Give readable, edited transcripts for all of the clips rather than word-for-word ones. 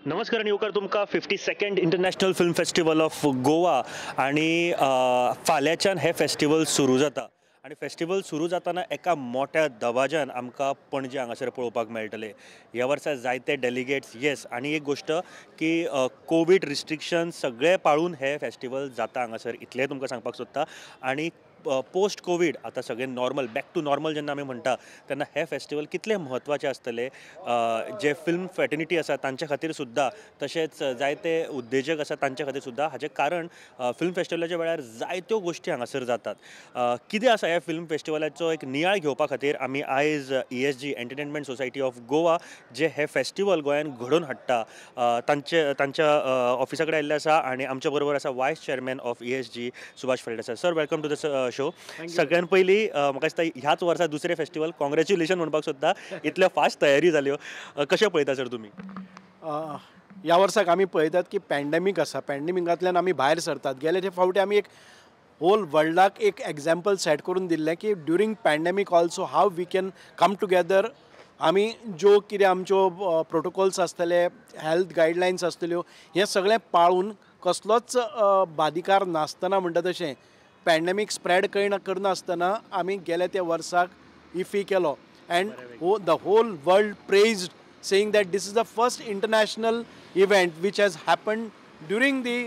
नमस्कार आनी येवकार तुमकां 52nd International Film Festival of Goa. आनी फाल्यांच्यान हें फेस्टिवल सुरू जाता आनी फेस्टिवल सुरू जातना एका मोठ्या दबाज्यान आमकां पणजे हांगासर पळोवपाक मेळटलें. ह्या वर्सा जायते डेलिगेट्स येस. आनी एक गोश्ट की कोवीड रिस्ट्रिक्शन सगळे पाळून हें फेस्टिवल जाता हांगासर, इतलें तुमकां सांगपाक सोदता. आनी पोस्ट कोवीड आतां सगळें नॉर्मल, बॅक टू नॉर्मल जेन्ना आमी म्हणटा तेन्ना हें फेस्टिवल कितलें म्हत्वाचें आसतलें जे फिल्म फ्रेटर्निटी आसा तांच्या खातीर सुद्दां, तशेंच जायते उद्देजक आसा तांच्या खातीर सुद्दां. हाचें कारण फिल्म फेस्टिवलाच्या वेळार जायत्यो गोश्टी हांगासर जातात. कितें आसा ह्या फिल्म फेस्टिवलाचो एक नियाळ घेवपा खातीर आमी आयज ESG Entertainment Society of Goa जे हें फेस्टिवल गोंयांत घडोवन हाडटा तांच्या ऑफिसा कडेन आयिल्ले आसा. आनी आमच्या बरोबर आसा vice chairman of ESG Subhash Fernandes. Sir, welcome to the show. सगळ्यान पयलीं म्हाका दिसता ह्याच वर्सा दुसरें फेस्टिवल, कॉंग्रेच्युलेशन म्हणपाक सोदता. इतल्या फास्ट तयारी जाल्यो, कशें पळयता सर तुमी? ह्या वर्साक आमी पळयतात की पॅन्डेमीक आसा, पॅन्डेमिकांतल्यान आमी भायर सरतात. गेले ते फावटी आमी एक होल वर्ल्डाक एक एग्जाम्पल सेट करून दिल्लें की during pandemic also how we can come together. आमी ज्यो कितें आमच्यो प्रोटोकॉल्स आसतले, हेल्थ गायडलायन्स आसतल्यो, हें सगळें पाळून कसलोच बादिकार नासतना, म्हणटा तशें पॅन्डेमीक स्प्रेड करनासतना आमी गेले त्या वर्साक इफी केलो. And the whole world praised, saying that this is the first international event which has happened during the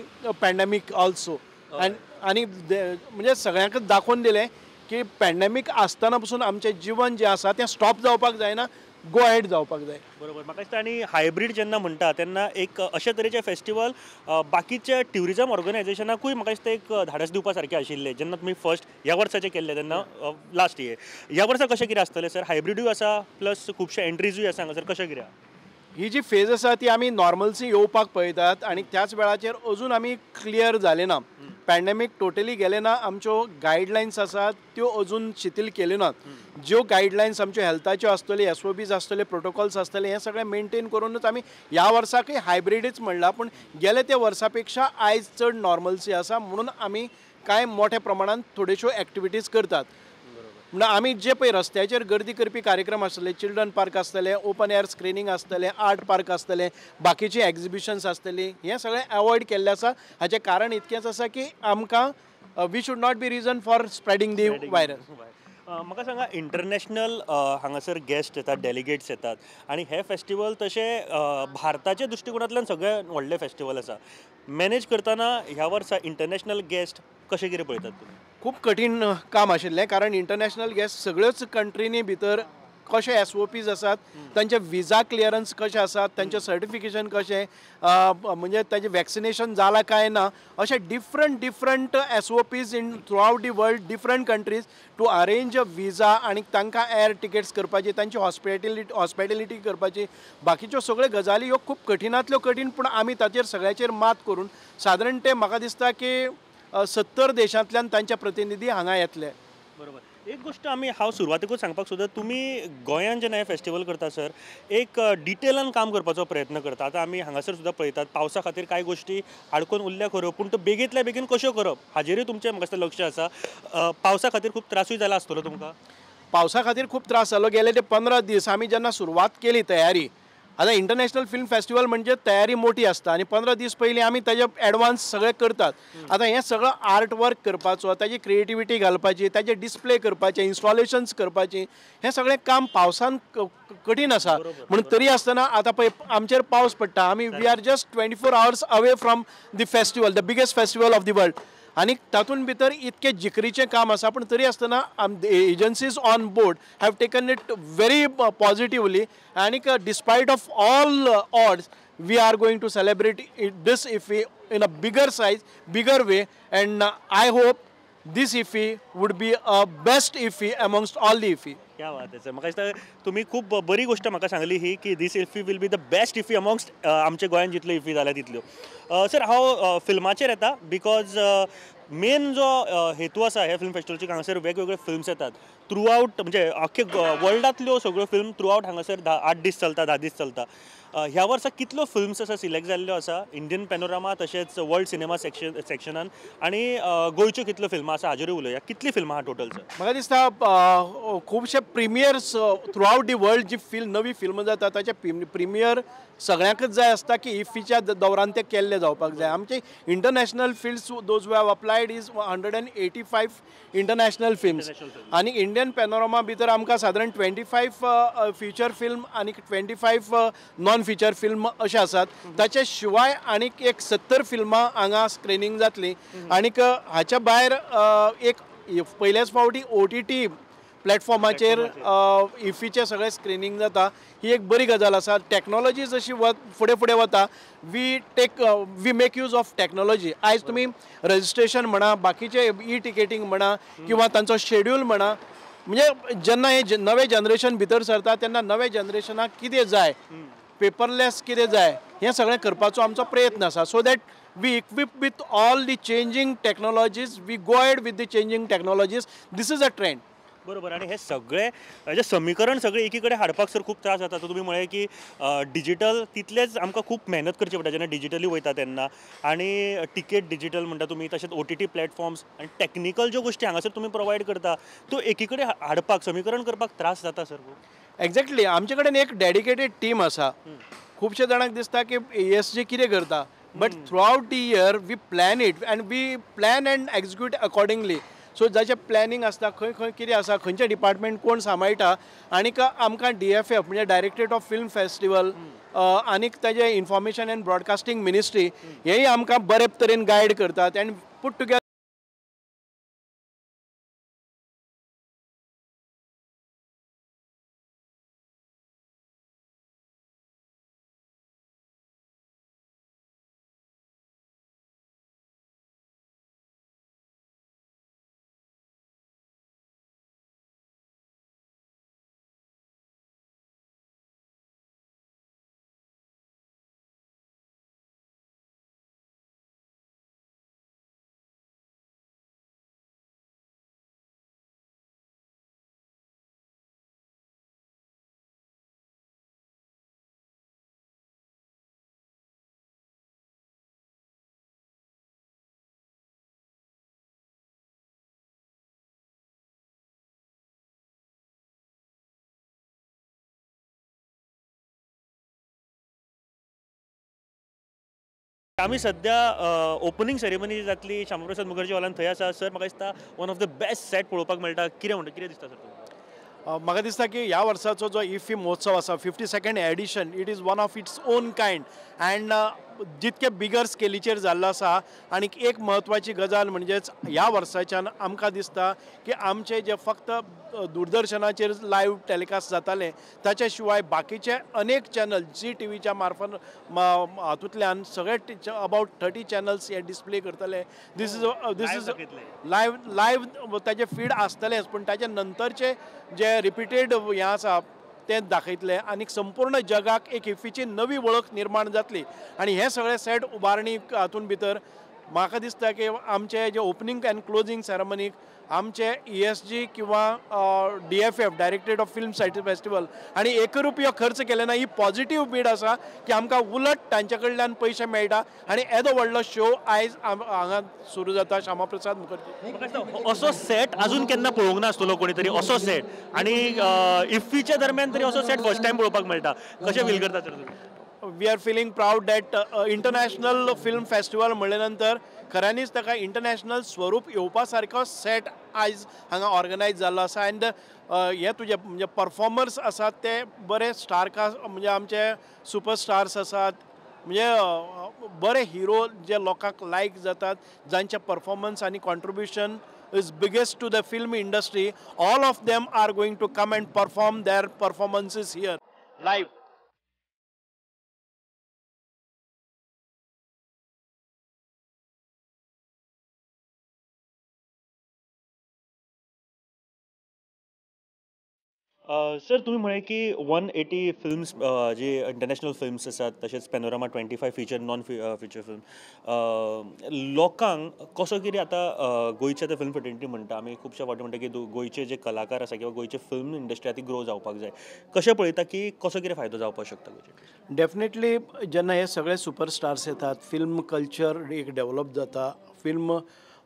pandemic also. And आनी म्हणजे सगळ्यांकच दाखोवन दिलें की पॅन्डेमीक आसतना पसून आमचें जिवन जें आसा तें स्टॉप जावपाक जायना, गो अहेड जावपाक जाय. बरोबर. म्हाका दिसता आनी हायब्रीड जेन्ना म्हणटा तेन्ना एक अशे तरेचे फेस्टिवल बाकीच्या ट्युरिजम ऑर्गनायझेशनाकूय म्हाका दिसता एक धाडस दिवपा सारकें आशिल्लें. जेन्ना तुमी फर्स्ट ह्या वर्साचें केल्लें तेन्ना लास्ट इयर, ह्या वर्सा कशें कितें आसतलें सर? हायब्रिडूय आसा प्लस खुबशे एंट्रीजूय आसा हांगासर, कशें कितें? ही जी फेज आसा ती आमी नॉर्मलसी येवपाक पळयतात आनी त्याच वेळाचेर अजून आमी क्लियर जाले ना, पॅन्डेमीक टोटली गेले ना. आमच्यो गायडलायन्स आसात त्यो अजून शिथील केल्यो नात. ज्यो गायडलायन्स आमच्यो हेल्थाच्यो आसतल्यो, SOPs आसतले, प्रोटोकॉल्स आसतले, हें सगळें मेनटेन करूनच आमी ह्या वर्साकय हायब्रिडूच म्हणलां. पूण गेले त्या वर्सा पेक्षा आयज चड नॉर्मलसी आसा म्हणून आमी कांय मोठ्या प्रमाणान थोड्योश्यो एक्टिविटीज करतात. म्हणून आमी जे पळय रस्त्याचेर गर्दी करपी कार्यक्रम आसतले, चिल्ड्रन पार्क आसतले, ओपन एअर स्क्रिनींग आसतलें, आर्ट पार्क आसतलें, बाकीची एग्जिबिशन्स आसतली, हें सगळें एवॉयड केल्लें आसा. हाचें कारण इतकेंच आसा की आमकां we should not be reason for spreading the virus. म्हाका सांगा, इंटरनॅशनल हांगासर गेस्ट येतात, डेलिगेट्स येतात आनी हें फेस्टिवल तशें भारताच्या दृश्टिकोनांतल्यान सगळें व्हडलें फेस्टिवल आसा. मॅनेज करतना ह्या वर्सा इंटरनॅशनल गेस्ट कशें कितें पळयतात तुमी? खूब कठीण काम आशिल्लें, कारण इंटरनॅशनल गेस्ट सगळ्योच कंट्रीनी भितर कशे SOPs आसात, तांचे विजा क्लियरन्स कशें आसात, तांचें सर्टिफिकेशन कशें, म्हणजे तांचें वॅक्सिनेशन जालां काय ना, अशे different different SOPs in throughout the world, different countries to arrange a visa आनी तांकां एअर टिकेट्स करपाची, तांची हॉस्पिटॅलिटी करपाची, बाकीच्यो सगळ्यो गजाली ह्यो खूब कठिणांतल्यो कठीण. पूण आमी ताचेर सगळ्याचेर मात करून सादारण ते म्हाका दिसता की 70 देशांतल्यान तांचे प्रतिनिधी हांगा येतले. बरोबर. एक गोश्ट आमी हांव सुरवातेकूच सांगपाक सोदता, तुमी गोंयांत जेन्ना हें फेस्टिवल करता सर, एक डिटेलान काम करपाचो प्रयत्न करता. आतां आमी हांगासर सुद्दां पळयतात पावसा खातीर कांय गोश्टी आडकून उरल्या खऱ्यो, पूण त्यो बेगींतल्या बेगीन कश्यो करप हाजेरूय तुमचें म्हाका दिसता लक्ष आसा. पावसा खातीर खूब त्रासूय जाला आसतलो तुमकां? पावसा खातीर खूब त्रास जालो. गेले ते 15 दीस आमी जेन्ना सुरवात केली तयारी, आतां इंटरनॅशनल फिल्म फेस्टिवल म्हणजे तयारी मोठी आसता आनी 15 दीस पयलीं आमी ताजे एडवान्स सगळें करतात. आतां हें सगळं आर्ट वर्क करपाचो, ताजी क्रिएटिविटी घालपाची, ताजे डिस्प्ले करपाचें, इन्स्टॉलेशन्स करपाची, हें सगळें काम पावसान कठीण आसा. म्हणून तरी आसतना आतां पळय आमचेर पावस पडटा, आमी we are just 24 hours away from the festival, the biggest festival of the world. आनी तातूंत भितर इतकें जिकरीचें काम आसा, पूण तरी आसतना agencies on board have taken it very positively आनीक despite of all odds we are going to celebrate this IFFI in a bigger size, bigger way, and I hope this IFFI would be a best IFFI amongst all the IFFI. क्या बात आहे sir. म्हाका दिसता तुमी खूब बरी गोश्ट म्हाका सांगली ही की this IFFI will be the best IFFI amongst आमच्या गोंयांत जितल्यो इफ्फी जाल्या तितल्यो. सर, हांव फिल्माचेर येता because main जो हेतू आसा ह्या फिल्म फेस्टिवलचे, हांगासर वेगवेगळे फिल्म्स येतात. थ्रू आउट म्हणजे अख्खे वर्ल्डांतल्यो सगळ्यो फिल्म थ्रू आउट हांगासर 8 दीस चलता, 10 दीस चलता. ह्या वर्सा कितल्यो फिल्म्स आसा सिलेक्ट जाल्ल्यो आसा इंडियन पॅनोरमा तशेंच वर्ल्ड सिनेमा सेक्शनान आनी गोंयच्यो कितल्यो फिल्मां आसा हाजेरूय उलोवया. कितली फिल्मां आहा टोटल सर? म्हाका दिसता खुबशे premieres throughout the world जी फिल्म नवी फिल्म जाता ताचे प्रिमियर सगळ्यांकच जाय आसता की इफ्फीच्या दौरान ते केल्ले जावपाक जाय. आमचे international films those who have applied is 185 international films आनी इंडियन पॅनोरमा भितर आमकां सादारण 25 फिचर फिल्म आनी 25 नॉन फिचर फिल्म अशें आसात. ताचे शिवाय आनीक एक 70 फिल्मां हांगा स्क्रिनींग जातली आनीक हाच्या भायर एक पयल्याच फावटी OTT प्लॅटफॉर्माचेर इफ्फीचें सगळें स्क्रिनींग जाता. ही एक बरी गजाल आसा. टॅक्नोलॉजी जशी फुडें फुडें वता we make use of technology. आयज तुमी रजिस्ट्रेशन म्हणा, बाकीचे ई टिकेटींग म्हणा किंवा तांचो शेड्यूल म्हणा, म्हणजे जेन्ना हे नवें जनरेशन भितर सरता तेन्ना नव्या जनरेशनाक कितें जाय, पेपरलेस कितें जाय, हें सगळें करपाचो आमचो प्रयत्न आसा. So that we equip with all the changing technologies, we go ahead with the changing technologies. This is a trend. बरोबर. आनी हे सगळे हेजे समीकरण सगळे एकी कडेन हाडपाक सर खूब त्रास जाता. तुमी म्हळें की डिजिटल तितलेच आमकां खूब मेहनत करची पडटा जेन्ना डिजिटली वयता तेन्ना, आनी टिकेट डिजिटल म्हणटा तुमी, तशेंच OTT platforms आनी टॅक्निकल ज्यो गोश्टी हांगासर तुमी प्रोवायड करता त्यो एकी कडेन हाडपाक समीकरण करपाक त्रास जाता सर. एक्झॅक्टली. आमचे कडेन एक डेडिकेटेड टीम आसा. खुबशे जाणांक दिसता की ESG कितें करता, but throughout the year we plan it and we plan and execute accordingly. So जाचें प्लॅनिंग आसता खंय खंय कितें आसा, खंयचें डिपार्टमेंट कोण सांबाळटा, आनीक आमकां DFF म्हणजे डायरेक्टरेट ऑफ फिल्म फेस्टिवल आनीक ताजें इन्फॉर्मेशन एंड ब्रॉडकास्टींग मिनिस्ट्री हेय आमकां बरे तरेन गायड करतात एंड पुट टुगेदर. आमी सद्या ओपनिंग सेरेमनी जातली श्यामाप्रसाद मुखर्जी हॉलान थंय आसा. सर म्हाका दिसता one of the best set पळोवपाक मेळटा. कितें म्हणटा, कितें दिसता सर तुमकां? म्हाका दिसता की ह्या वर्साचो जो इफ्फी महोत्सव आसा 52nd edition, it is one of its own kind and जितके बिगर स्केलीचेर जाल्लो आसा. आनी एक म्हत्वाची गजाल म्हणजेच ह्या वर्साच्यान आमकां दिसता की आमचे जे फक्त दूरदर्शनाचेर लायव्ह टेलिकास्ट जातालें ताच्या शिवाय बाकीचे अनेक चॅनल जी टीव्हीच्या मार्फत हातूंतल्यान सगळे अबाउट 30 चॅनल्स हे डिस्प्ले करतले. This is live ताजे फीड आसतलेंच, पूण ताच्या नंतरचे जे रिपीटेड हें आसा तें दाखयतले आनी संपूर्ण जगाक एक इफ्फीची नवी वळख निर्माण जातली. आनी हें सगळें सेट उबारणी हातूंत भितर म्हाका दिसता की आमचे जे ओपनिंग एंड क्लोजींग सेरेमनीक आमचे ESG किंवा DFF directorate of film festival आनी एक रुपयो खर्च केले ना. ही पॉझिटिव्ह बीड आसा की आमकां उलट तांचे कडल्यान पयशे मेळटा आनी येदो व्हडलो शो आयज हांगा सुरू जाता श्यामाप्रसाद मुखर्जी. असो सेट अजून केन्ना पळोवंक नासतलो कोणी तरी, असो सेट आनी इफ्फीच्या दरम्यान तरी असो सेट फर्स्ट टायम पळोवपाक मेळटा. कशें फील करता sir? We are feeling proud that international film festival म्हणले नंतर खऱ्यांनीच ताका इंटरनॅशनल स्वरूप येवपा सारको सेट आयज हांगा ऑर्गनायज जाल्लो आसा. एंड हे तुजे म्हणजे परफॉर्मर्स आसात ते बरे स्टार कास्ट म्हणजे आमचे सुपरस्टार्स आसात, म्हणजे बरे हिरो जे लोकांक लायक जातात, जांचे परफॉर्मन्स आनी contribution is biggest to the film industry. All of them are going to come and perform their performances here live. Sir, तुमी म्हळें की 180 फिल्म्स जे इंटरनॅशनल फिल्म्स आसात, तशेंच Panorama 25 feature, non feature film, लोकांक कसो कितें आतां गोंयचे आतां फिल्म फ्रेटर्निटी म्हणटा आमी, खुबशे फावटी म्हणटा की गोंयचे जे कलाकार आसा किंवा गोंयचे फिल्म इंडस्ट्री आसा ती ग्रो जावपाक जाय. कशें पळयता की कसो कितें फायदो जावपाक शकता गोंयचे? डेफिनेटली, जेन्ना हे सगळे सुपरस्टार्स येतात, फिल्म कल्चर एक डेवलप जाता, फिल्म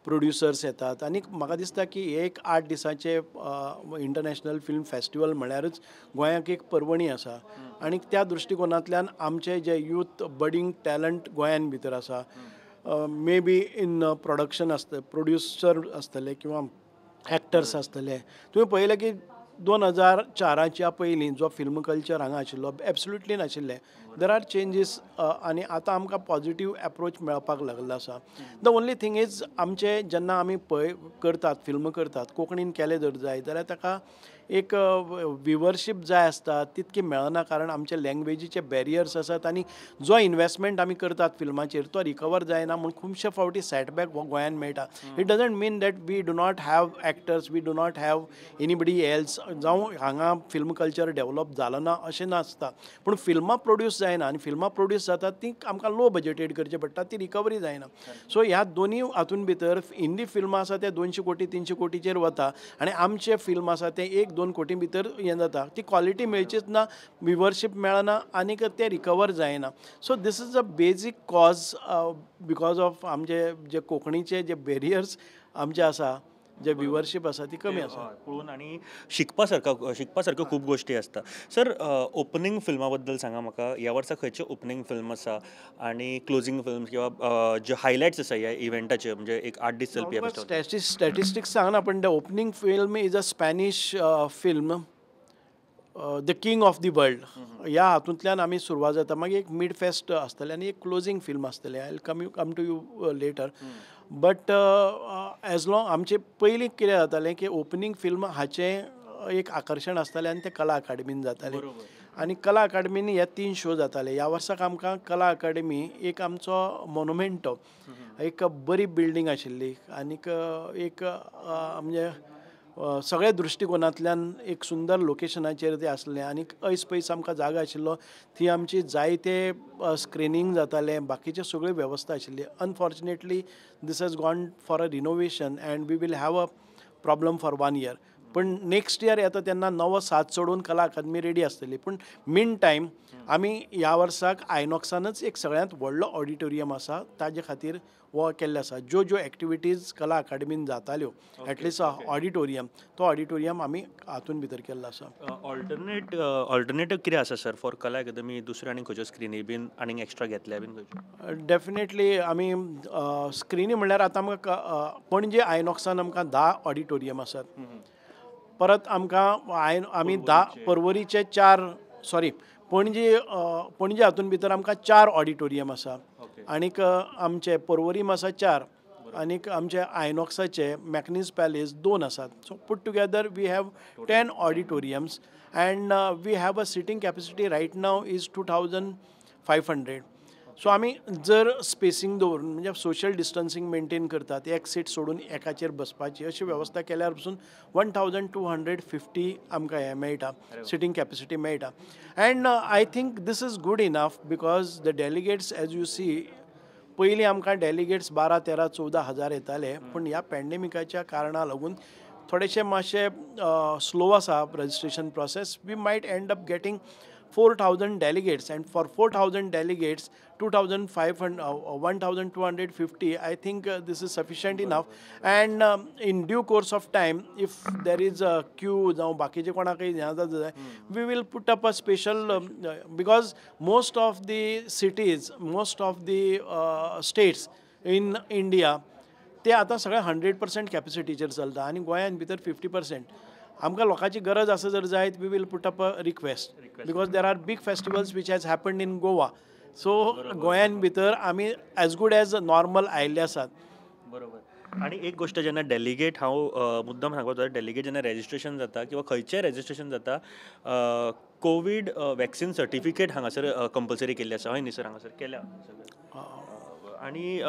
प्रोड्युसर्स येतात आनी म्हाका दिसता की एक 8 दिसांचे इंटरनॅशनल फिल्म फेस्टिवल म्हळ्यारच गोंयाक एक पर्वणी आसा आनी त्या दृश्टिकोनांतल्यान आमचे जे यूथ बडींग टॅलंट गोंयान भितर आसा, मे बी इन प्रोडक्शन आसता, प्रोड्युसर आसतले किंवा एक्टर्स आसतले. तुवें पळयलें की 2004च्या पयलीं जो फिल्म कल्चर हांगा आशिल्लो एब्सोल्युटली नाशिल्लें. There are changes आनी आतां आमकां पॉजिटीव एप्रोच मेळपाक लागलो आसा. The only thing is आमचे जेन्ना आमी पळय करतात, फिल्म करतात, कोंकणीन केलें जर जायत जाल्यार ताका एक विवरशीप जाय आसता, तितकी मेळना, कारण आमचे लँग्वेजीचे बॅरियर्स आसात आनी जो इनवेस्टमेंट आमी करतात फिल्माचेर तो रिकवर जायना म्हूण खुबशे फावटी सेटबॅक हो गोंयान मेळटा. It doesn't mean that we do not have actors, we do not have anybody else, जावं हांगा फिल्म कल्चर डेवलप जालो ना अशें नासता, पूण फिल्मां प्रोड्यूस जायना आनी फिल्मां प्रोड्यूस जातात ती आमकां लो बजटेड करचें पडटा, ती रिकवरी जायना. सो ह्या दोनी हातून भितर हिंदी फिल्मां आसा ते 200 कोटी 300 कोटीचेर वता आनी आमचे फिल्म आसा ते 1-2 कोटी भितर हें जाता, ती क्वॉलिटी मेळचीच ना, विवरशीप मेळना आनीक ते रिकवर जायना. So this is a basic cause because of आमचे जे कोंकणीचे जे बॅरियर्स आमचे आसा, जे विवरशीप आसा ती कमी आसा. पळोवन आनी शिकपा सारक्यो खूब गोश्टी आसता. सर, ओपनींग फिल्मा बद्दल सांगा म्हाका, ह्या वर्सा खंयचे ओपनींग फिल्म आसा आनी क्लोजींग फिल्म किंवा जे हायलायट्स आसा ह्या इव्हेंटाचे, म्हणजे एक 8 दीस चलपी? स्टॅटिस्टिक्स सांगना, पण the opening film is a Spanish film, the king of the world, ह्या हातूंतल्यान आमी सुरवात जाता. मागीर एक मिड फेस्ट आसतलें आनी एक क्लोजींग फिल्म आसतलें. I will come to you later. But as long आमचे पयलीं कितें जातालें की ओपनींग फिल्म हाचें एक आकर्शण आसतालें आनी तें कला अकादमीन जातालें आनी कला अकादमीन हे 3 शो जाताले. ह्या वर्साक आमकां कला अकादमी एक आमचो मोनुमेंट, एक बरी बिल्डींग आशिल्ली आनीक एक म्हणजे सगळ्या दृश्टिकोनांतल्यान एक सुंदर लोकेशनाचेर तें आसलें आनी ऐस पयस आमकां जागा आशिल्लो, थंय आमची जायते स्क्रिनींग जातालें, बाकीचे सगळ्यो वेवस्था आशिल्ली. Unfortunately this has gone for a renovation and we will have a problem for 1 year. पण नेक्स्ट इयर येता तेन्ना नवो साथ चडोवन कला अकादमी रेडी आसतली. पूण मीन टायम आमी ह्या वर्साक आयनॉक्सानच एक सगळ्यांत व्हडलो ऑडिटोरियम आसा ताजे खातीर हो केल्लें आसा. ज्यो ज्यो एक्टिविटीज कला अकादमीन जाताल्यो एटलिस्ट ऑडिटोरियम, तो ऑडिटोरियम आमी हातून भितर केल्लो आसा. ऑल्टरनेटीव कितें आसा सर फॉर कला अकादमी? दुसऱ्यो आनी खंयच्यो स्क्रिनी बीन आनीक एक्स्ट्रा घेतल्या बीन खंयच्यो? डेफिनेटली आमी स्क्रिनी म्हणल्यार आतां आमकां पणजे आयनॉक्सान आमकां 10 ऑडिटोरियम आसात. परत आमकां आमी 10 पर्वरीचे 4, सॉरी पणजे पणजे हातून भितर आमकां 4 ऑडिटोरियम आसा आनीक आमचे पर्वरीम आसा 4 आनीक आमचे आयनॉक्साचे मॅकनीज पॅलेस 2 आसात. So put together we have 10 auditoriums and we have a sitting capacity right now is 2500. So आमी जर स्पेसींग दवरून म्हणजे सोशल डिस्टन्सींग मेनटेन करतात, एक सीट सोडून एकाचेर बसपाची अशी वेवस्था केल्यार पसून 1250 आमकां हें मेळटा, सिटींग कॅपेसिटी मेळटा. And I think this is good enough because the delegates as you see, पयलीं आमकां डेलिगेट्स 12, 13, 14 हजार येताले, पूण ह्या पॅन्डेमिकाच्या कारणा लागून थोडेशे मातशे स्लो आसा registration process. We might end up getting 4000 delegates, and for 4000 delegates 1250, I think this is sufficient enough. And in due course of time, if there is a queue जावं बाकीचे कोणाकय हें जाता जाल्यार we will put up a special, because most of the cities, most of the states in India ते आतां सगळे 100% कॅपेसिटीचेर चलता आनी गोंयान भितर 50%. आमकां लोकांची गरज आसा जर जायत we will put up a request because there are big festivals which has happened in Goa. So गोंयान भितर आमी एज गूड एज नॉर्मल आयिल्ले आसात. बरोबर. आनी एक गोश्ट जेन्ना डेलिगेट, हांव मुद्दम सांगपाक वता, डेलिगेट जेन्ना रेजिस्ट्रेशन जाता किंवा खंयचेय रेजिस्ट्रेशन जाता, कोवीड वॅक्सिन सर्टिफिकेट हांगासर कंपल्सरी केल्ली आसा, हय न्ही सर? हांगासर केल्या. आनी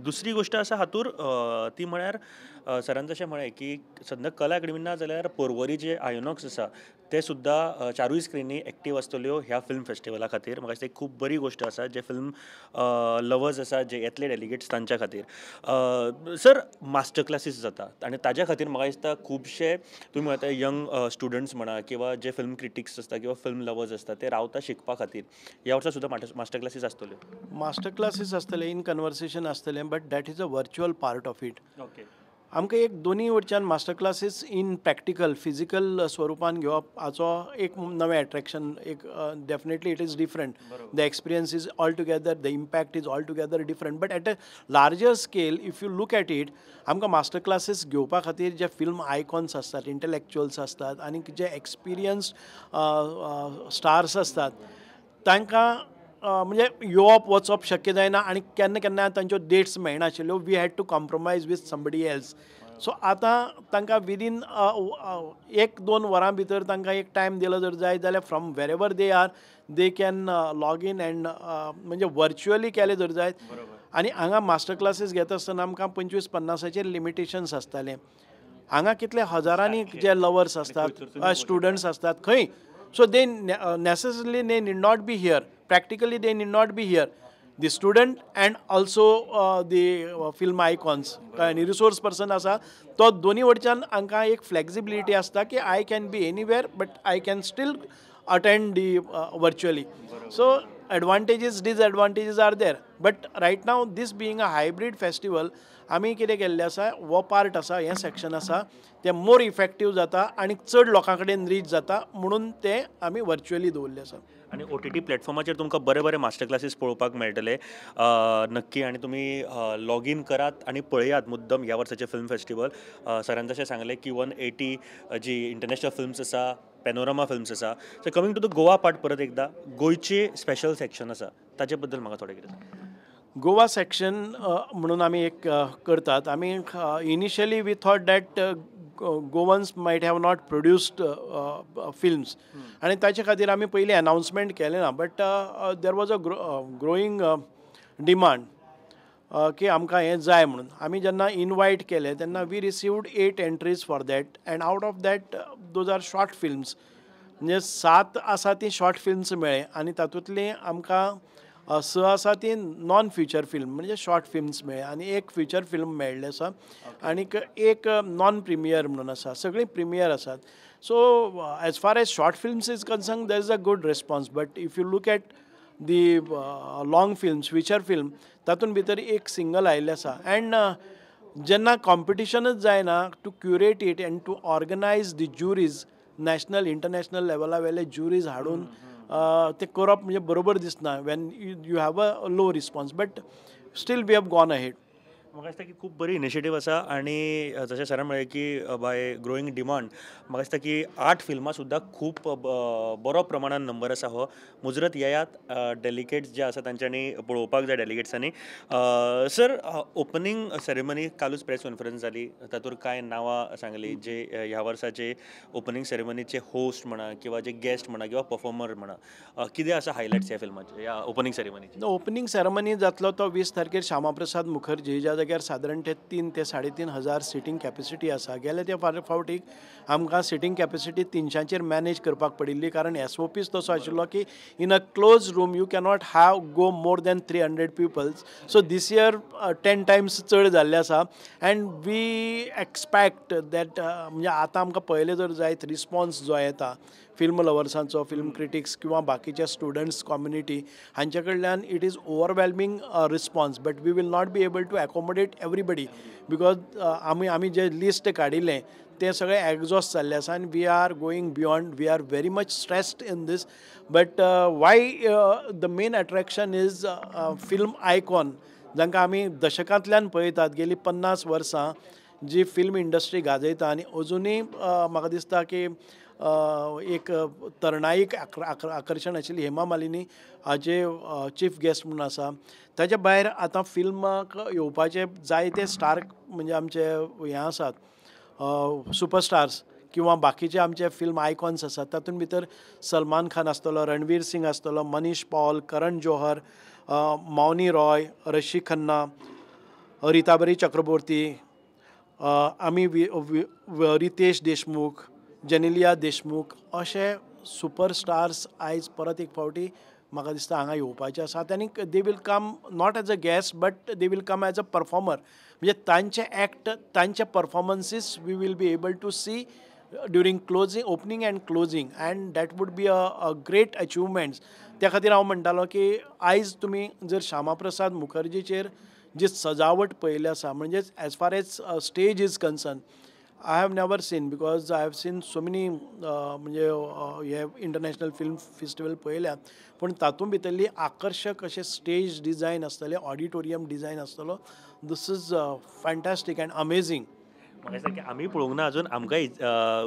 दुसरी गोश्ट आसा हातूर, ती म्हळ्यार सरान जशें म्हळें की सद्या कला अकादमी ना जाल्यार पर्वरी जे आयोनॉक्स आसा ते सुद्दां चारूय स्क्रिनी एक्टीव आसतल्यो ह्या फिल्म फेस्टिवला खातीर. म्हाका दिसता एक खूब बरी गोश्ट आसा जे फिल्म लवर्स आसा, जे येतले डेलिगेट्स तांच्या खातीर. सर, मास्टर क्लासीस जाता आनी ताज्या खातीर म्हाका दिसता खुबशे तुमी म्हणता यंग स्टुडंट्स म्हणा किंवा जे फिल्म क्रिटिक्स आसता किंवा फिल्म लवर्स आसता ते रावता शिकपा खातीर. ह्या वर्सा सुद्दां मास्टर क्लासीस आसतल्यो? मास्टर क्लासीस आसतले, इन कन्वर्सेशन आसतलें, but that is a virtual part of it. Okay. आमकां एक दोनीय वटच्यान master classes in practical physical स्वरुपान घेवप हाचो एक नवें एट्रेक्शन एक, definitely it is different, the experience is all together, the impact is all together different, but at a larger scale if you look at it, आमकां master classes घेवपा खातीर जे film icons आसतात, इंटलेक्चुअल्स आसतात आनी जे एक्सपिरियन्स स्टार्स आसतात तांकां म्हणजे येवप वचप शक्य जायना आनी केन्ना केन्ना तांच्यो dates मेळनाशिल्ल्यो. We had to compromise with somebody else. So आतां तांकां विदीन 1-2 वरां भितर तांकां एक टायम दिलो जर जाय जाल्यार from wherever they are they can log in and म्हणजे वर्च्युअली केलें जर जायत. आनी हांगा मास्टर क्लासीस घेता आसतना आमकां 25-50 लिमिटेशन्स आसतालें. हांगा कितले हजारांनी जे लवर्स आसतात, स्टुडंट्स आसतात खंय, so they necessarily they need not be here, practically they need not be here, the student and also the film icons आनी रिसोर्स पर्सन आसा तो दोनी वटच्यान हांकां एक फ्लेक्सिबिलिटी आसता की I can be anywhere but I can still attend the virtually. So advantages, disadvantages are there, but right now this being a hybrid festival आमी कितें केल्लें आसा, हो पार्ट आसा, हें सेक्शन आसा तें मोर इफेक्टीव जाता आनी चड लोकां कडेन रीच जाता म्हणून तें आमी वर्च्युअली दवरलें आसा. आनी OTT प्लॅटफॉर्माचेर तुमकां बरे बरे मास्टर क्लासीस पळोवपाक मेळटले नक्की. आनी तुमी लॉगीन करात आनी पळयात मुद्दम ह्या वर्साचें फिल्म फेस्टिवल. सरान जशें सांगलें की 180 जी इंटरनॅशनल फिल्म्स आसा, पॅनोरमा फिल्म्स आसा. So coming to the Goa part, परत एकदां गोंयचे स्पेशल सेक्शन आसा ताचे बद्दल म्हाका थोडें कितें सांग. गोवा सेक्शन म्हणून आमी एक करतात. आमी initially we thought that Goans might have not produced films आनी ताचे खातीर आमी पयलीं अनावन्समेंट केलें ना, but there was a growing demand की आमकां हें जाय म्हणून. आमी जेन्ना इनवायट केलें तेन्ना we received 8 entries for that and out of that those are short films, म्हणजे 7 आसा ती शॉर्ट फिल्म्स मेळ्ळे आनी तातूंतली आमकां 6 आसा ती नॉन फिचर फिल्म म्हणजे शॉर्ट फिल्म्स मेळ्ळे आनी एक फिचर फिल्म मेळ्ळें आसा आनीक एक नॉन प्रिमियर म्हणून आसा, सगळीं प्रिमियर आसात. So as far as short films is concern there is a good response, but if you look at the long films, feature film, तातूंत भितर एक सिंगल आयिल्लें आसा. एंड जेन्ना कॉम्पिटिशनच जायना to curate it and to organise the juries, national international लेवला वेले ज्युरीज हाडून ते करप म्हणजे बरोबर दिसना when you have a low response, but still we have gone ahead. म्हाका दिसता की खूब बरी इनिशिएटीव आसा आनी जशें सरान म्हळें की बाय ग्रोईंग डिमांड म्हाका दिसता की 8 फिल्मां सुद्दां खूब बरो प्रमाणान नंबर आसा हो. मुजरत येयात, डेलिगेट्स जे आसा तांच्यांनी पळोवपाक जाय डेलिगेट्सांनी. सर, ओपनींग सेरेमनी कालूच प्रेस कॉन्फरन्स जाली, तातूंत कांय नांवां सांगली जे ह्या वर्साचे ओपनींग सेरेमनीचे होस्ट म्हणा किंवा जे गेस्ट म्हणा किंवा परफॉर्मर म्हणा, कितें आसा हायलायट्स ह्या फिल्माचे, ह्या ओपनींग सेरेमनीचे? ओपनींग सेरेमनी जातलो तो 20 तारखेर श्यामाप्रसाद मुखर्जी, ज्या जाग्यार सादारण ते 3 ते 3.5 हजार सिटींग कॅपेसिटी आसा. गेले ते फावटीक आमकां सिटींग कॅपेसिटी 300चेर मॅनेज करपाक पडिल्ली, कारण SOPs तसो आशिल्लो की in a close room you cannot have go more than 300 peoples. So this year 10 times चड जाल्लें आसा एंड we expect that म्हणजे आतां आमकां पळयलें जर जायत रिस्पॉन्स जो येता फिल्म लवर्सांचो, फिल्म क्रिटिक्स किंवा बाकीच्या स्टुडंट्स कम्युनिटी हांचे कडल्यान, it is overwhelming response, but we will not be able to accommodate everybody because आमी जे लिस्ट काडिल्लें तें सगळें एग्जॉस्ट जाल्लें आसा आनी we are going beyond, we are very much stressed in this. But why the main attraction is film icon, जांकां आमी दशकांतल्यान पळयतात, गेलीं 50 वर्सां जी फिल्म इंडस्ट्री गाजयता आनी अजुनूय म्हाका दिसता की एक तरणाईक आकर्शण आशिल्ली हेमा मालिनी हाजे चीफ गेस्ट म्हणून आसा. ताच्या भायर आतां फिल्माक येवपाचे जायते स्टार म्हणजे आमचे हें आसात सुपरस्टार्स किंवा बाकीचे आमचे फिल्म आयकॉन्स आसात तातूंत भितर सलमान खान आसतलो, रणवीर सिंग आसतलो, मनीष पॉल, करण जोहर, मौनी रॉय, ऋषी खन्ना, रिताबरी चक्रवर्ती, आमी रितेश देशमुख, जेनेलिया देशमुख अशे सुपरस्टार्स आयज परत एक फावटी म्हाका दिसता हांगा येवपाचे आसात. आनी they will come not as a guest but they will come as a performer. म्हणजे तांचे एक्ट, तांचे performances we will be able to see during closing, opening and closing, and that would be a great achievements. त्या खातीर हांव म्हणटालो की आयज तुमी जर श्यामा प्रसाद मुखर्जीचेर जी सजावट पळयली आसा, म्हणजेच as far as stage is concern, I have never seen, because I have seen so many म्हणजे हे इंटरनॅशनल फिल्म फेस्टिवल पळयल्यात, पूण तातूंत भितरली आकर्शक अशें स्टेज डिजायन आसतलें, ऑडिटोरियम डिजायन आसतलो, this is fantastic and amazing. म्हाका दिसता की आमी पळोवंक ना अजून, आमकांय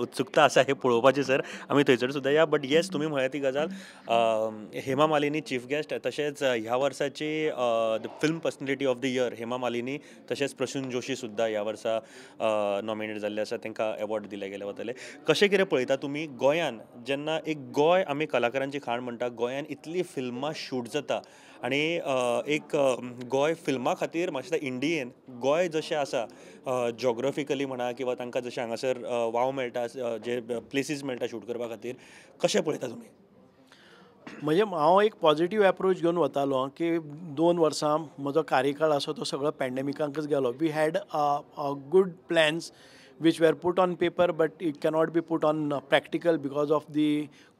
उत्सुकता आसा हें पळोवपाची सर, आमी थंयसर सुद्दां या. बट येस, तुमी म्हळ्या ती गजाल, हेमा मालिनी चीफ गेस्ट, तशेंच ह्या वर्साची the film personality of the year Hema Malini, तशेंच प्रसून जोशी सुद्दां ह्या वर्सा नॉमिनेट जाल्ले आसा, तांकां एवॉर्ड दिले गेले वतले. कशें कितें पळयता तुमी गोंयान जेन्ना एक गोंय आमी कलाकारांची खाण म्हणटा, गोंयान इतली फिल्मां शूट जाता आनी एक गोंय फिल्मा खातीर म्हाका दिसता इंडियेन गोंय जशें आसा जॉग्राफिकली म्हणा किंवा तांकां जशें हांगासर वाव मेळटा, जे प्लेसीस मेळटा शूट करपा खातीर, कशें पळयता तुमी? म्हणजे हांव एक पॉझिटिव्ह एप्रोच घेवन वतालो की 2 वर्सां म्हजो कार्यकाळ आसा तो सगळो पॅन्डेमिकाकच गेलो. We had good plans which were put on paper but it cannot be put on practical because of the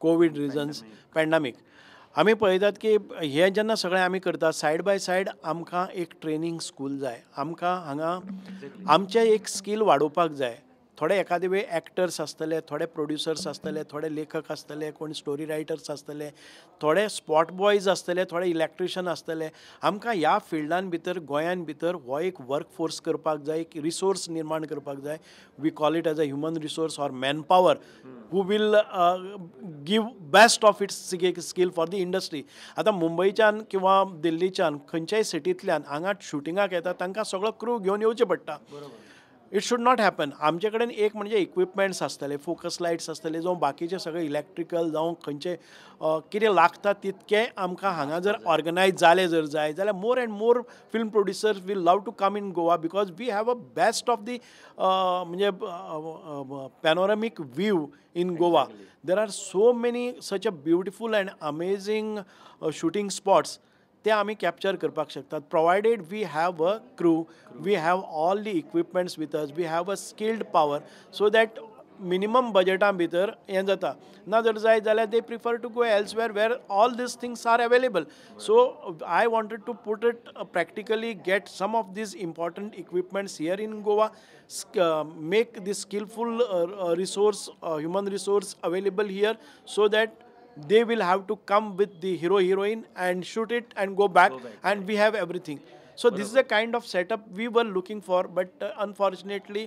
COVID reasons, pandemic. आमी पळयतात की हें जेन्ना सगळें आमी करतात सायड बाय सायड आमकां एक ट्रेनींग स्कूल जाय, आमकां हांगा आमचें एक स्कील वाडोवपाक जाय. थोडे एखादे वेळ एक्टर्स आसतले, थोडे प्रोड्युसर्स आसतले, थोडे लेखक आसतले, कोण स्टोरी रायटर्स आसतले, थोडे स्पॉट बॉयज आसतले, थोडे इलेक्ट्रिशन आसतले. आमकां ह्या फिल्डान भितर गोंयान भितर हो एक वर्क फोर्स करपाक जाय, एक रिसोर्स निर्माण करपाक जाय. We call it as a human resource or man power who will give best of its skill for the industry. आतां मुंबयच्यान किंवा दिल्लीच्यान खंयच्याय सिटींतल्यान हांगा शुटिंगाक येता तांकां सगळो क्रू घेवन येवचें पडटा. It should not happen. आमचे कडेन एक म्हणजे इक्विपमेंट्स आसतले, फोकस लायट्स आसतले, जावं बाकीचे सगळे इलेक्ट्रिकल जावं खंयचे कितें लागता तितकें आमकां हांगा जर ऑर्गनायज जालें जर जाय जाल्यार more and more film producers will love to come in Goa because we have a best of the म्हणजे panoramic view in Goa. There are so many such a beautiful and amazing shooting spots ते आमी capture करपाक शकतात, provided we have a crew, we have all the equipments with us, we have a skilled power, so that minimum बजटा भितर हें जाता. ना जर जाय जाल्यार they prefer to go elsewhere where all these things are available. So I wanted to put it practically, get some of these important equipments here in Goa, make this skillful resource, human resource available here, so that they will have to come with the hero heroine and shoot it and go back, and we have everything. So this is a kind of setup we were looking for, but unfortunately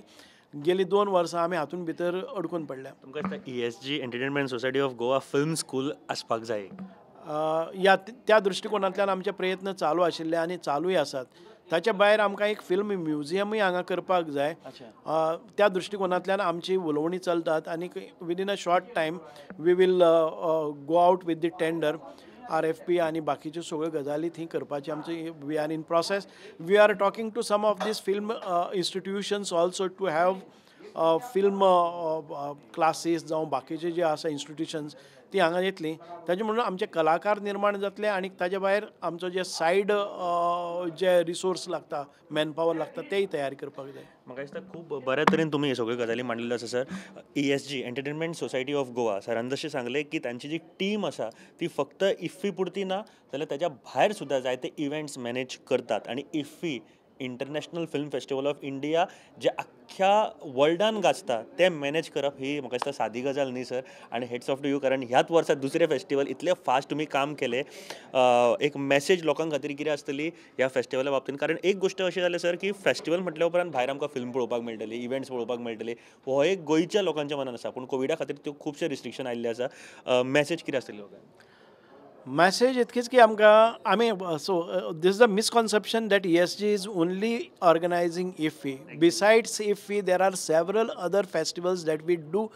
गेली 2 वर्सां आमी हातून भितर अडकून पडल्या. तुमकां दिसता ESG entertainment society of Goa film school आसपाक जाय? या त्या दृश्टिकोनांतल्यान आमचे प्रयत्न चालू आशिल्ले आनी चालूय आसात. ताच्या भायर आमकां एक फिल्म म्युझियमूय हांगा करपाक जाय. त्या दृश्टिकोनांतल्यान आमची उलोवणी चलतात आनी within a short time we will go out with the tender, RFP आनी बाकीच्यो सगळ्यो गजाली थंय करपाची आमची we are in process. We are talking to some of these film institutions also to have film classes जावं बाकीचे जे आसा इन्स्टिट्युशन्स ती हांगा येतली. ताजे म्हणून आमचे कलाकार निर्माण जातले आनी ताजे भायर आमचो जे सायड जे रिसोर्स लागता, मॅनपावर लागता, तेय तयार करपाक जाय. म्हाका दिसता खूब बऱ्या तरेन तुमी ह्यो सगळ्यो गजाली मांडलेल्यो आसा sir. ESG entertainment society of Goa सरान जशें सांगलें की तांची जी टीम आसा ती फक्त इफ्फी पुरती ना जाल्यार ताच्या भायर सुद्दां जायते इव्हेंट्स मॅनेज करतात आनी IFFI international film festival of India जे अख्ख्या वर्ल्डान गाजता तें मॅनेज करप ही म्हाका दिसता सादी गजाल न्ही सर. आनी हेट्स ऑफ टू you, कारण ह्याच वर्सा दुसरें फेस्टिवल इतलें फास्ट तुमी काम केलें. एक मॅसेज लोकां खातीर कितें आसतली ह्या फेस्टिवला बाबतीन? कारण एक गोश्ट अशें जालें सर की फेस्टिवल म्हटल्या उपरांत भायर आमकां फिल्म पळोवपाक मेळटली, इव्हेंट्स पळोवपाक मेळटले, हो एक गोंयच्या लोकांच्या मनान आसा, पूण कोविडा खातीर त्यो खुबशे रिस्ट्रिक्शन आयिल्ले आसा. मॅसेज कितें आसतली लोकांक? मॅसेज इतकीच की आमकां आमी so this is the misconception that ESG is only organizing IFFI. Besides IFFI there are several other festivals that we do.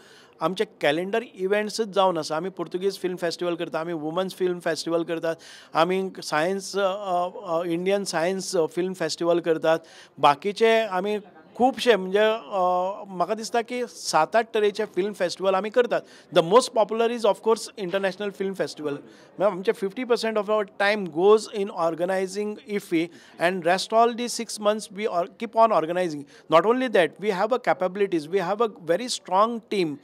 आमचे कॅलेंडर इव्हेंट्सच जावन आसा. आमी पुर्तुगीज फिल्म फेस्टिवल करता, आमी वुमन्स फिल्म फेस्टिवल करतात, आमी science Indian science film festival करतात. बाकीचे आमी खुबशे म्हणजे म्हाका दिसता की 7-8 तरेचे फिल्म फेस्टिवल आमी करतात. The most popular is of course international film festival. आमचे 50% of our time goes in organizing IFFI and rest all the 6 months we keep on organizing. Not only that, we have a capabilities, we have a very strong team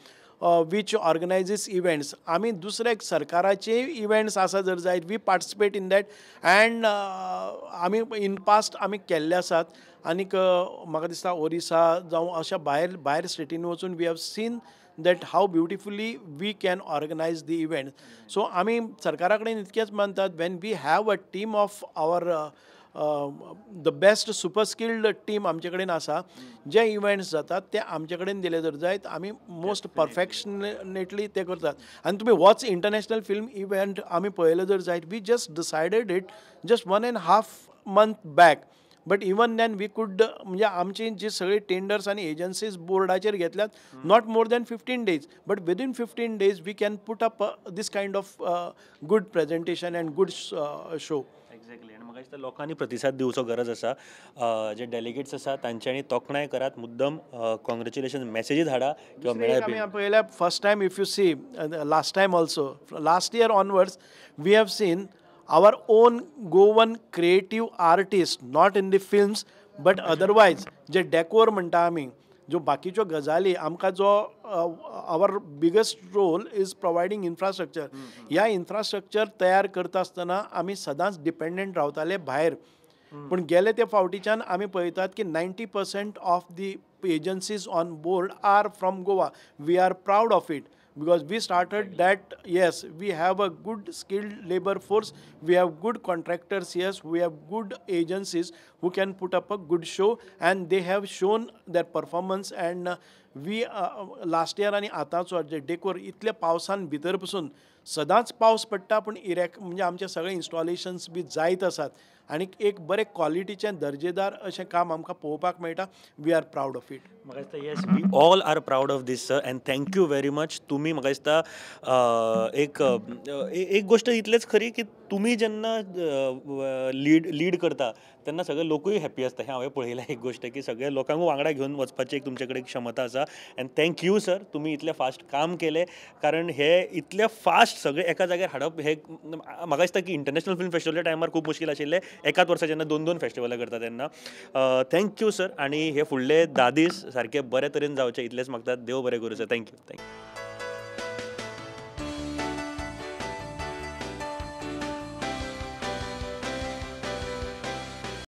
which organizes events. आमी दुसरे सरकाराचे events आसा जर जायत, we participate in that and आमी in past आमी केल्ले आसात. आनीक म्हाका दिसता ओरिसा जावं अशा भायर भायर स्टेटींनी वचून we have seen that how beautifully we can organize the event. So आमी सरकारा कडेन इतकेंच मानतात, when we have a team of our the best super skilled team आमचे कडेन आसा, जे इव्हेंट्स जातात ते आमचे कडेन दिले जर जायत आमी मोस्ट परफेक्शनेटली ते करतात. आनी तुमी वॉच इंटरनॅशनल फिल्म इव्हेंट आमी पळयलें जर जायत, we just decided it just 1.5 month back, but even then we could म्हणजे आमची जी सगळी टेंडर्स आनी एजन्सीज बोर्डाचेर घेतल्यात not more than 15 days, but within 15 days we can put up this kind of good presentation and good show. Exactly. आनी म्हाका दिसता लोकांनी प्रतिसाद दिवचो गरज आसा. जे डेलिगेट्स आसा तांच्यांनी तोखणाय करात, मुद्दम कॉंग्रेच्युलेशन मॅसेजी धाडा किंवा आमी पळयल्या first time if you see last time also last year onwards we have seen our own Goan creative artists, not in the films but otherwise, J decor म्हणटा आमी, ज्यो बाकीच्यो गजाली आमकां जो our biggest role is providing infrastructure. ह्या infrastructure तयार करता आसतना आमी सदांच डिपेंडंट रावताले भायर, पूण गेले ते फावटीच्यान आमी पळयतात की 90% of the agencies on board are from Goa. We are proud of it because we started that. Yes, we have a good skilled labor force, we have good contractors, yes, we have good agencies who can put up a good show and they have shown their performance. And we last year आनी आतांचो जे decor इतले पावसान भितर पसून सदांच पावस पडटा, पूण इरेक म्हणजे आमचे सगळे इन्स्टॉलेशन्स बी जायत आसात आनी एक बरें क्वॉलिटीचें दर्जेदार अशें काम आमकां पळोवपाक मेळटा. We are proud of it. म्हाका दिसता yes, we all are proud of this sir and thank you very much. तुमी म्हाका दिसता एक एक गोश्ट इतलेच खरी की तुमी जेन्ना लीड करता तेन्ना सगळे लोकूय हॅप्पी आसता. हें हांवें पळयलां एक गोश्ट की सगळे लोकांक वांगडा घेवन वचपाची एक तुमचे कडेन क्षमता आसा. अँड thank you sir, तुमी इतलें फास्ट काम केलें, कारण हे इतलें फास्ट सगळें एका जाग्यार हाडप हे म्हाका दिसता की इंटरनॅशनल फिल्म फेस्टिवलाच्या टायमार खूब मुश्कील आशिल्लें, एकाच वर्सा जेन्ना 2-2 फेस्टिवलां करता तेन्ना. Thank you sir, आनी हे फुडले 10 दीस सारके बरे तरेन जावचे इतलेंच मागतात. देव बरें करूं sir. Thank you. Thank you.